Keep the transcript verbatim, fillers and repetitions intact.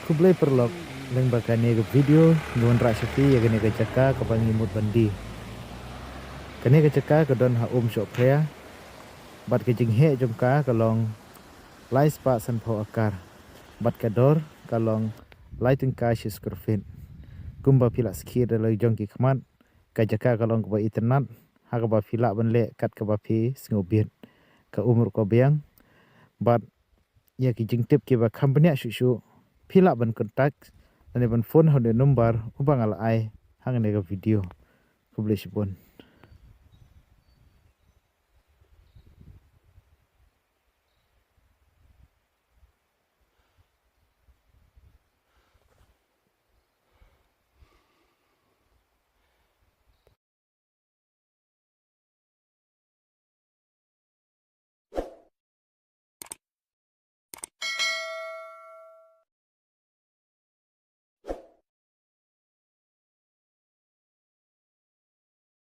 Khublei paralok, lyngba kane ka video ngi wanrah sha phi ïa kane ka jaka kaba ngi mut ban die. Kane ka jaka ka don ha Umsohphria bad ka jingheh jong ka ka long lai spah sanphew akar bad ka dor ka long lai tyngka shi square feet. Kumba phi lah skhem da la jong ki khmat, ka jaka ka long kaba itynnad ha kaba phi lah ban leh kat kaba phi sngewbit. Ka um ruh ka biang bad ïa ki jingtip kiba kham bniah shuh shuh phi lah ban contact lane ban phone ha une u number uba nga la ai hangne ka video. Khublei shibun.